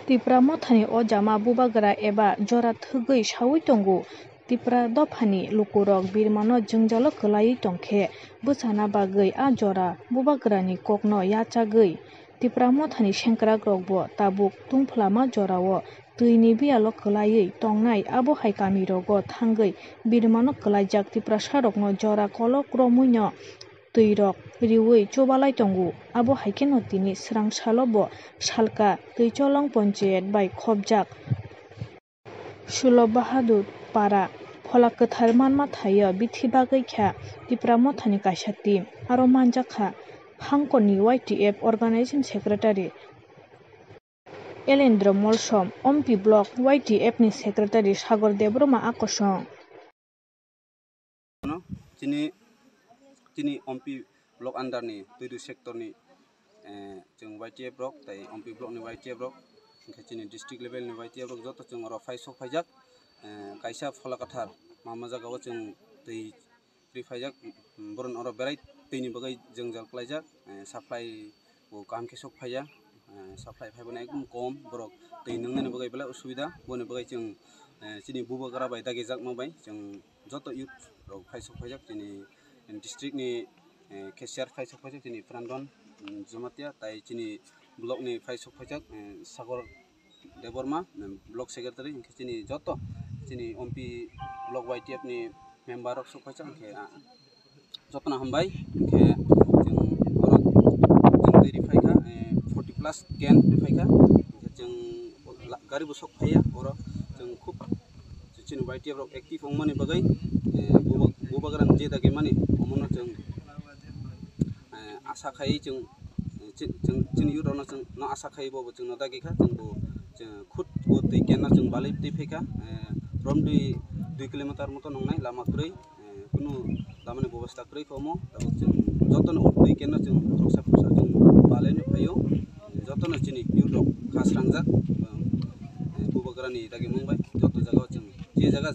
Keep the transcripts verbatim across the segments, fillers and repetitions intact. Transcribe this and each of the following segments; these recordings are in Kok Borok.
Tipra Mothani o jama bubagra eba jora thwgwi saui tongo. Tipra dophani lukurok birmano jwngjalo kwlaiwi tongkhe, bwchana bagwi a jora bubagrani kokno yachagwi Tipra Mothani sengkrakrokbo tabuk tungphwlama jorao twini biyalo kwlaiwi tongnai, abo hai kamirogo thangwi birmano kwlaijak Tiprasarokno jora kolok romwino twirok riui chubalai tongo. Abo hai kheno tini swrang salo bo salka Twicholong Ponchayat bai khopjak Sulo Bahadur Para. Phola kwthar manma thaio bithi bagwi kha Tipra Mothani kaisa team, aro manjakha Hangkorni Y T F Organizing Secretary Elendro Molsom, Ompi Block Y T F ni Secretary Sagor Debbarma a kosong. Chini, chini Ompi Block under ni Tuidu sector ni, eh, chwng Y T F rok, tei Ompi Block ni Y T F rok, hwnkhe chini district level ni Y T F rok joto chwng oro phai sok phaijak. Eh, kaisa Phola Kwthar manma jagao chwng twi ri phaijak, borok oro berai twini bagwi jwngjal klaijak, eh, supply bo kaham khe sok phaiya, eh, supply phaibani ekdum kom, borok twi nwngnani bagwi belai osubida, boni bagwi chwng, eh, chini bubagra bai dagijakma bai chwng joto youth rok phai sok phaijak chini district ni, eh, cashier phai sok phaijak chini Phrandon, mm, Jamatia, tai chini block ni phai sok phaijak, eh, Sagor Debbarma, mm, block secretary, hwnkhe chini joto chini Ompi block Y T F ni member rok sok phaijak, hwnkhe, ah, jotono hambai, hwnkhe chwng borok chwng twi ri phaikha, eh, forty plus can ri phaikha, hwnkhe chwng la-, gari bo sok phaiya, oro chwng khub chini Y T F rok active wngmani bagwi, eh, buba-, bubagrani je dagimani omono chwng, eh, asa khai chwng, eh, chi-, chwng chini youth rokno chwng no asa khai bo, bo chwngno dagi kha, chwng bo chwng khud bo twi kenna chwng balwi twi phaikha, eh, romdui dui kilometer moto nongnai lama kwrwi, eh, kunu lamani bebosta kwrwi kha omo, tabuk chwng jotono o twi kenno chwng khoroksa khoroksa chwng balai no phaio, jotono chini youth rok kha srangjak, eh, bubagrani dagi mung bai joto jaga o chwng je jaga,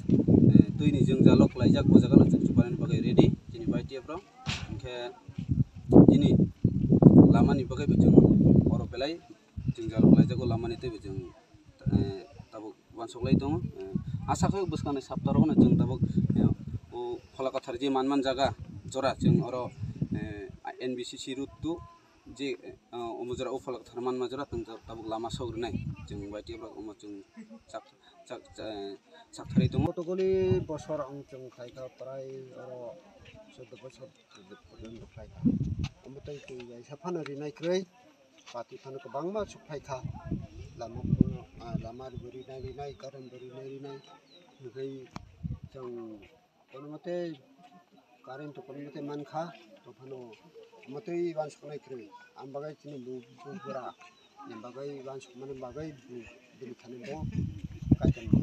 eh, twini jwngjalo kwlaijak o jaga no chwng chubaini bagwi ready chini Y T F rok, hwnkhe chini lamani bagwi bo chwng oro belai jwngjal kwlaijak o lamani teibo chwng, eh, tabuk uansuk lai tongo. Eh, asa khe bwskangni sapta rok no chwng tabuk, eh, o Phola Kwthar je man man jaga jora chwng oro, eh, N B C C route to je, eh, omo jora o Phola Kwthar man man jora chwng tabuk lama sok rwnai chwng Y T F rok omo chwng chak, chak, eh, chak tharwi tongo. Gotokoli bosor ang chwng khlaikha prai oro chwdw bosor purjonto khlaikha. Omo tei twi kaisa phano rinai kwrwi. Pati phano kwbangma sukphai kha. Lama phano, ah, lama bo rinai rinai, current bo rinai rinai. Hwnkhe chwng kono mate current to kono mate man kha. To phano mwtwi uansuknai kwrwi. Ang bagwi chini bu-, bubagra ni bagwi uansukmani bagwi bu-, bini thani bo kaitor no